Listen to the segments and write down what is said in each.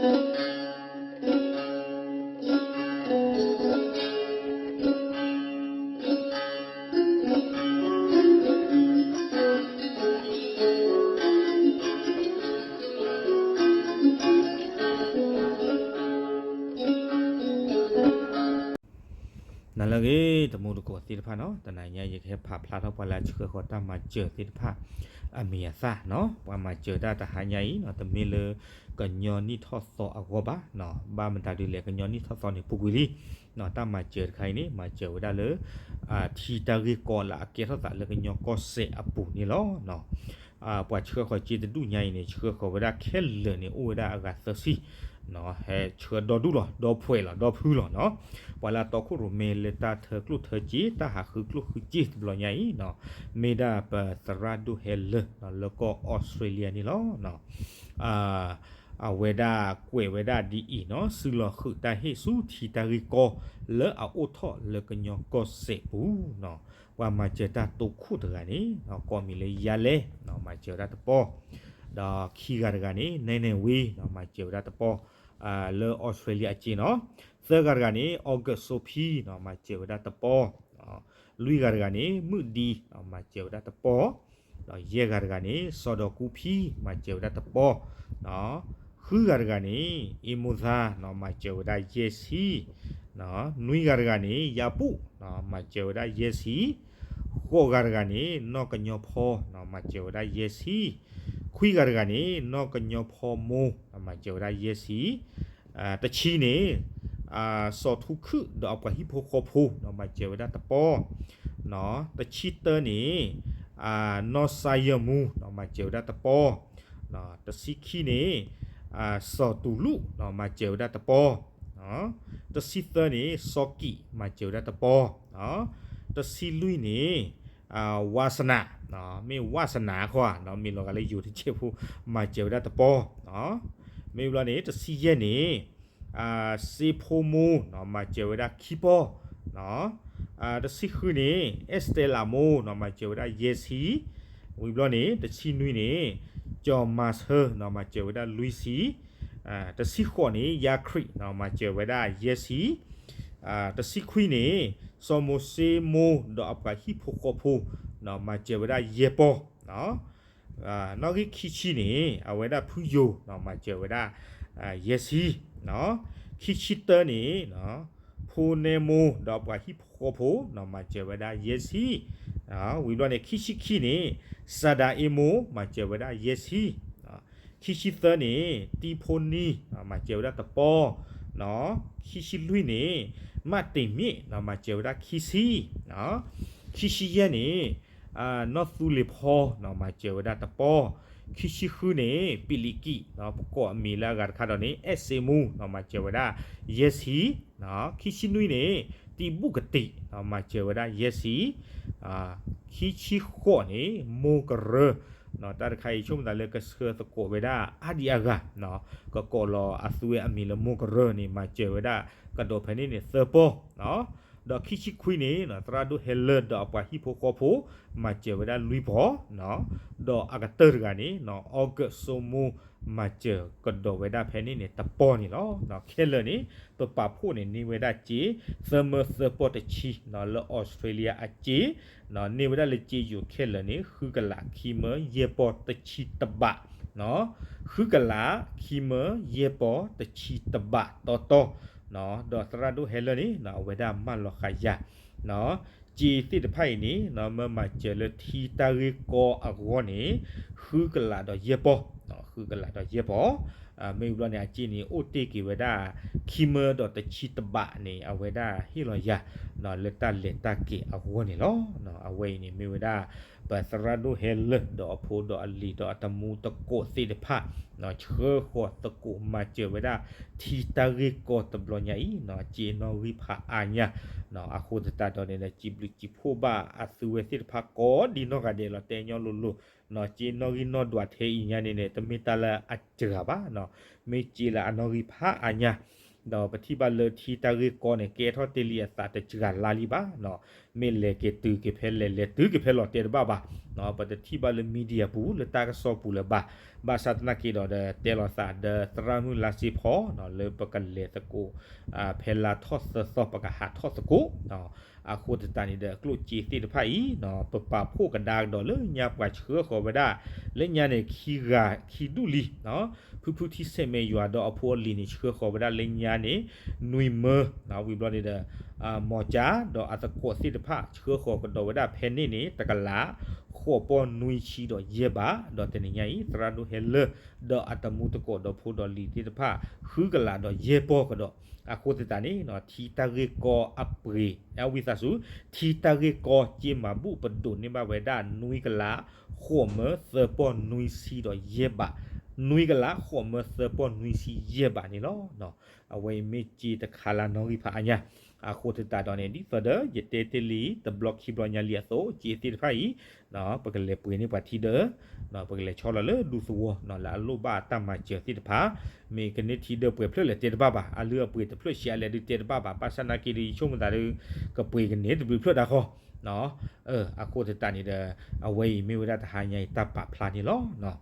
နလၢအဂ့ၤ တမူတကိးသ့ၣ်တဖၣ်နီၤ, တနၤညါအံၤ ယကဟဲဖးဖျါထီၣ်ပှၤလၢအဆှၢဃီၤတၢ်မၤစၢၤသ့ၣ်တဖၣ် အမံၤအသၣ်နီၤ, ပှၤမၤစၢၤတၢ်တဟါညါအံၤနီၤ, တမ့ၢ်လၢကညီနံၣ်ထီၣ်သီအဂီၢ်ဘၣ်နီၤ, ဘၣ်မတၤဒုးလဲၣ် ကညီနံၣ်ထီၣ်သီန့ၣ် ပူၤကွံာ်လံနီၤ, တၢ်မၤစၢၤတခါအံၤန့ၣ် မၤစၢၤဝဲဒၣ်လၢ ထံတၢ်ဂ့ၢ်ကီလၢအကဲထီၣ်သးလၢကညီကီၢ်စဲၣ်အပူၤန့ၣ်လီၤ. ပှၤဆှၢဃီၤစ့တဒူၣ်ညါအံၤန့ၣ် ဆှၢဃီၤဝဲဒၣ်ခဲလၢာ်န့ၣ် အိၣ်ဝဲဒၣ်အဂၤသၢဆံ ဟဲဆှၢဒီဒူၣ်လီၤ, ဒီဖှဲးလီၤ, ဒီဖုလီၤနီၤ, ပှၤလၢအတီခိၣ်ရိၣ်မဲလၢတၢ်ထၢကျိၣ်ထၢစ့ တၢ်ဟးဃုကျိၣ်ဃုစ့တဘျီညါအံၤနီၤ, မ့ၢ်ဒၣ်ပသရၣ်ဒိၣ်ဟဲလၢာ်နီၤ လၢကီၢ်အီစထြ့လယါန့ၣ်လီၤ. အဝဲဒၣ်ကွဲးဝဲဒၣ်ဒ်အံၤနီၤ, စုလီၤဃုာ်တၢ်ဟ့ၣ်ဆူထံတၢ်ဂ့ၢ်ကီလၢအအိၣ်ထီၣ်လၢကညီကီၢ်စဲၣ်ပူၤနီၤ, ပှၤမၤစၢၤတၢ်တိခိၣ်တဂၤန့ၣ် ကိးမံၤလၢယါလဲၣ်နီၤ, မၤစၢၤဝဲဒၣ်တပီၢ်, ဒီးခံဂၤတဂၤန့ၣ် နဲနဲဝ့နီၤ, မၤစၢၤဝဲဒၣ်တပီၢ် လၢအီစထြ့လယါအစ့နီၤ, သၢဂၤတဂၤန့ၣ် August စိဖံနီၤ, မၤစၢၤဝဲဒၣ်တပီၢ်, လွံၢ်ဂၤတဂၤန့ၣ် မုၢ်ဒံနီၤ, မၤစၢၤဝဲဒၣ်တပီၢ်, ဒီးယဲၢ်ဂၤတဂၤန့ၣ် စီၤဒီးကူဖံ မၤစၢၤဝဲဒၣ်တပီၢ်, ဃုဂၤတဂၤန့ၣ် အ့မိၢ်သါနီၤ, မၤစၢၤဝဲဒၣ်ယဲၢ်ဆံ, နွံဂၤတဂၤန့ၣ် ယါပူၣ်နီၤ, မၤစၢၤဝဲဒၣ်ယဲၢ်ဆံ, ဃိးဂၤတဂၤန့ၣ် နီၢ်ကညီဖီနီၤ, မၤစၢၤဝဲဒၣ်ယဲၢ်ဆံ, ခွံဂၤတဂၤန့ၣ် နီၢ်ကညီဖီမိၢ်နီၤ, မၤစၢၤဝဲဒၣ်ယဲၢ်ဆံ, တဆံန့ၣ် စီၤထူခုၣ်ဒီးအပှၤဟံၣ်ဖိဃီဖိနီၤ, မၤစၢၤဝဲဒၣ်တပီၢ်, တဆံတၢန့ၣ် နီၢ်စါယၢၢ်မူနီၤ, မၤစၢၤဝဲဒၣ်တပီၢ်, တဆံခံန့ၣ် စီၤတူၤလူၣ်နီၤ, မၤစၢၤဝဲဒၣ်တပီၢ်, တဆံသၢန့ၣ် စီၤကံး မၤစၢၤဝဲဒၣ်တပီၢ်, တဆံလွံၢ်န့ၣ် ဝါစနၤ, မ့ၢ်ဝါစနၤခွါနီၤ, မ့ၢ်လီၤဂာ်လၢယိၤတစဲးဖိ မၤစၢၤဝဲဒၣ်တပီၢ်, မ့ၢ်ဘျီန့ၣ် တဆံယဲၢ်န့ၣ် စ့ဖိမိၢ်နီၤ, မၤစၢၤဝဲဒၣ်ခံပီၢ်, တဆံဃုန့ၣ် အဲစတဲလးမိၢ်နီၤ, မၤစၢၤဝဲဒၣ်ယဲၢ်ဆံ, ဝံၤဘျီန့ၣ် တဆံနွံန့ၣ် ကၠီၤမၤဆၢနီၤ, မၤစၢၤဝဲဒၣ်လွံၢ်ဆံ, တဆံဃိးန့ၣ် ယါခရံာ်နီၤ, မၤစၢၤဝဲဒၣ်ယဲၢ်ဆံ, တဆံခွံန့ၣ် စီၤမိၤၡ့မိၢ်ဒီးအပှၤဟံၣ်ဖိဃီဖိနီၤ, မၤစၢၤဝဲဒၣ်ယဲၢ်ပီၢ်, နီၣ်ဂံၢ်ခံဆံန့ၣ် အဝဲဒၣ်ဖုယိၤနီၤ, မၤစၢၤဝဲဒၣ် ယဲၢ်ဆံ, ခံဆံတၢန့ၣ် ဖိနဲမိၢ်ဒီးအပှၤဟံၣ်ဖိဃီဖိနီၤ, မၤစၢၤဝဲဒၣ်ယဲၢ်ဆံ, ဝံၤဘျီန့ၣ် ခံဆံခံန့ၣ် စၤဒၤအ့မိၢ် မၤစၢၤဝဲဒၣ်ယဲၢ်ဆံ, ခံဆံသၢန့ၣ် တံဖိနံၤနီၤ, မၤစၢၤဝဲဒၣ်တပီၢ်, ခံဆံလွံၢ်န့ၣ် မးတ့ၢ်မ့ၣ်နီၤ, မၤစၢၤဝဲဒၣ်ခံဆံ, ခံဆံယဲၢ်န့ၣ် နီၢ်သူလ့ၤဖီနီၤ, မၤစၢၤဝဲဒၣ်တပီၢ်, ခံဆံဃုန့ၣ် ပံးလံးကံၣ်နီၤ, ပကိးအမံၤလၢအဂၤတခါဒီးန့ၣ် အဲၣ်စ့မူနီၤ, မၤစၢၤဝဲဒၣ်ယဲၢ်ဆံ, ခံဆံနွံန့ၣ် တံဘူၣ်ကတံာ်နီၤ, မၤစၢၤဝဲဒၣ်ယဲၢ်ဆံ, ခံဆံဃိးန့ၣ် မိၢ်ကရၢနီၤ, တၢ်တခါအံၤဆိကမိၣ်သးလၢကဆှၢသကိးဝဲဒၣ်အါဒံအါဂၤနီၤ, ကကိးလီၤအသုဝဲအမံၤလၢမိၢ်ကရၢန့ၣ် မၤစၢၤဝဲဒၣ်ကဒီးဖဲန့ၣ်န့ၣ်သၢပီၢ်နီၤ, ဒီးခံဆံခွံန့ၣ် သရၣ်ဒိၣ်ဟဲလၢာ်ဒီးအပှၤဟံၣ်ဖိဃီဖိ မၤစၢၤဝဲဒၣ်လွံၢ်ပီၢ်နီၤ, ဒီးအကတၢၢ်တဂၤန့ၣ် အီကူးစိမိၢ် မၤစၢၤကဒီးဝဲဒၣ်ဖဲန့ၣ်န့ၣ်တပီၢ်န့ၣ်လီၤ. ခဲလၢာ်န့ၣ် ပပာ်ဖှိၣ်န့ၣ် န့ၢ်ဝဲဒၣ်စ့ သၢမၢသၢပီၢ်တဆံနီၤ, လၢအီစထြ့လယါအစ့ န့ၢ်ဝဲဒၣ်လၢစ့ယိၤခဲလၢာ်န့ၣ် ဃုကလးခံမၢယဲၢ်ပီၢ်တဆံတဘးနီၤ, ဃုကလးခံမၢယဲၢ်ပီၢ်တဆံတဘးတီတီနီၤ, ဒီးသရၣ်ဒိၣ်ဟဲလၢာ်န့ၣ်နီၤ အဝဲဒၣ်မၢလီၤဃာ်ယၤနီၤ, စ့သ့ၣ်တဖၣ်အံၤန့ၣ်နီၤ မ့ၢ်မၤစၢၤလၢထံတၢ်ဂ့ၢ်ကီအဂီၢ်န့ၣ် ဃုကလးဒီးယဲၢ်ပီၢ်နီၤ, ဃုကလးဒီးယဲၢ်ပီၢ် မ့ၢ်ဘျီန့ၣ် အစ့န့ၣ် အိၣ်တ့ၢ်က့ၤဝဲဒၣ် ခံမၢဒီးတဆံတဘးန့ၣ် အဝဲဒၣ်ဟ့ၣ်လီၤယၤနီၤ လၢတၢ်လဲၤတၢ်က့ၤအဂီၢ်န့ၣ်လီၤ. အဝဲအံၤန့ၣ်မ့ၢ်ဝဲဒၣ် ပသရၣ်ဒိၣ်ဟဲလၢာ်ဒီးအဖိဒီးအလံၤဒီးအတမူသကိးသ့ၣ်တဖၣ်နီၤ ဆှၢဃီၤသကိးမၤစၢၤဝဲဒၣ် ထံတၢ်ဂ့ၢ်ကီတဘျီညါအံၤနီၤ စ့နီၣ်ဂံၢ်ဖးအါညါနီၤ အဃိသတးဒီးန့ၣ်ဒီး စံးဘျုးစံးဖှိၣ်ဘၣ်အသုဝဲသ့ၣ်တဖၣ်ကိးဒ်နီၢ်ဂၤဒဲးလီၤ တဲညီလိၤလိၤနီၤ စ့နီၣ်ဂံၢ်နီၣ်ဒွးထဲအံၤညါန့ၣ်န့ၣ် တမ့ၢ်တၢ်လၢအစှၤဘၣ်နီၤ မ့ၢ်စ့လၢအနီၣ်ဂံၢ်ဖးအါညါ ဒီးပထံၣ်ဘၣ်လၢထံတၢ်ဂ့ၢ်ကီန့ၣ် ကဲထီၣ်တ့ၢ်လံအသးတစှၤလါလံဘၣ်နီၤ မ့ၢ်လဲၤက့ၤတုၤက့ၤဖဲလဲၣ် လဲၤတုၤက့ၤဖဲလီၤတဲာ်တဘၣ်ဘၣ်နီၤ ပတထံၣ်ဘၣ်လၢ media ပူၤ လၢတၢ်ကစီၣ်ပူၤလၢၤဘၣ် ဘၣ်ဆၣ်သနာ်က့ဒီး ဒီးတဲလိာ်သးဒီးသရၣ်မုၣ်လါစ့ဖီ လၢပကလဲၤသကိး ဖဲလါထီၣ်သၢသီ ပကဟးထီၣ်သကိး အဃိသတးန့ၣ်ဒီး အကျိၣ်စ့သ့ၣ်တဖၣ်အံၤ ပပာ်ဖှိၣ်ကဒါကဒီးလၢညါ ပှၤဆှၢဃီၤဝဲဒၣ် လၢညါန့ၣ် ခံဂၤခံဒူၣ်လံ ဖုဖုထံဆဲးမဲာ်ယွၤဒီးအဖိအလံၤန့ၣ် ဆှၢဃီၤဝဲဒၣ်လၢညါန့ၣ် နွံမၢ ဝံၤဘျီန့ၣ်ဒီး မီၤကၠါ ဒီးအသကိးသ့ၣ်တဖၣ် ဆှၢဃီၤကဒီးဝဲဒၣ်ဖဲန့ၣ်န့ၣ် တကလး ဃိးပီၢ်နွံဆံဒီးယဲၢ်ဘး ဒီးတနံၤညါအံၤ သရၣ်ဒိၣ်ဟဲလၢ ဒီးအတမူသကိးဒီးဖိဒီးလံၤသ့ၣ်တဖၣ် ဃုကလးဒီးယဲၢ်ပီၢ်ကဒီး အဃိသတးန့ၣ် ထံတၢ်ဂ့ၢ်ကီအပှ့ၤ အဝံသးစူၤ ထံတၢ်ဂ့ၢ်ကီစ့မၤဘူၣ် ပဒိးန့ၢ်ဘၣ်ဝဲဒၣ် နွံကလး ဃိးမၢ သၢပီၢ်နွံဆံဒီးယဲၢ်ဘး နွံကလး ဃိးမၢ သၢပီၢ်နွံဆံယဲၢ်ဘးန့ၣ်လီၤ. အဝဲအံၤမ့ၢ်စ့တခါလၢနီၣ်ဂံၢ်ဖးအါညါ အဃိသတးဒီးန့ၣ် ဒ်သိးဒီး ယတဲတ့ၢ်လံ တဘျီခံဘျီညါလံအသိး စ့သ့ၣ်တဖၣ်အံၤ ပကလဲၤပှ့ၤန့ၢ်ပှၤထံဒီး ပကလဲၤဆီလီၤလၢဒူသဝီ လၢအလိၣ်ဘၣ်တၢ်မၤစၢၤသ့ၣ်တဖၣ် မ့ၢ်ကန့ၢ်ထံဒီးပှဲၤဖျၢၣ်လဲၣ်တဲတဘၣ်ဘၣ် အလုၢ်အပှ့ၤတဖျၢၣ်ဆံးအါလဲၣ်ဒုးတဲတဘၣ်ဘၣ် ဘၣ်ဆၣ်သနာ်က့ဒီး ယဆိကမိၣ်သးဒီး ကပှ့ၤကန့ၢ်တဘျုးဖျၢၣ်တၢ်ဃီ အဃိသတးန့ၣ်ဒီး အဝဲအံၤမ့ၢ်ဝဲဒၣ်တဟါညါအံၤတၢ်ပာ်ဖျါန့ၣ်လီၤ.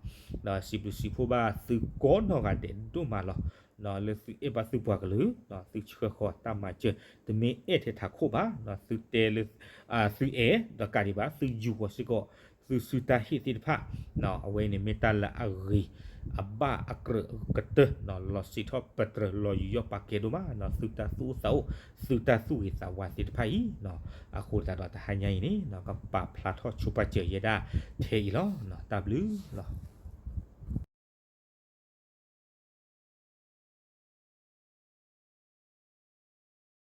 ဒီးစံးဘျုးစံးဖှိၣ်ဘၣ်သုကိးနီၢ်ဂၤဒဲးဒိၣ်မးလီၤ. လၢသုအဲၣ်ဘၣ်သုပှၤကလုာ် သုဆှၢဃီၤတၢ်မၤစၢၤ တမ့ၢ်အဲၣ်ထဲထးခိၣ်ဘၣ် သုတဲလၢ သုအဲၣ်ဒီးကးဒံးဘၣ် သုယူာ်ဃီၤစ့ၢ်ကီး သုစုတၢ်ဟ့ၣ်သ့ၣ်တဖၣ် အဝဲအံၤန့ၣ်မ့ၢ်တၢ်လၢအဂ့ၤ အဘၣ်အကြၢးကတၢၢ် လီၤစံးထီၣ်ပတြၢၤ လီၤယူးယီၣ်ပာ်ကဲဒိၣ်မး သုတၢ်သူၣ်အိၣ်သးအိၣ် သုတၢ်သူၣ်ဂ့ၤသးဝါသ့ၣ်တဖၣ်အံၤ အဃိသတးဒီးတဟါညါအံၤန့ၣ် ကပာ်ဖျါထီၣ်ဆိပာ်စၢၤယဲဒၣ်ထဲအံၤလီၤ. တၢ်ဘျုးလီၤ.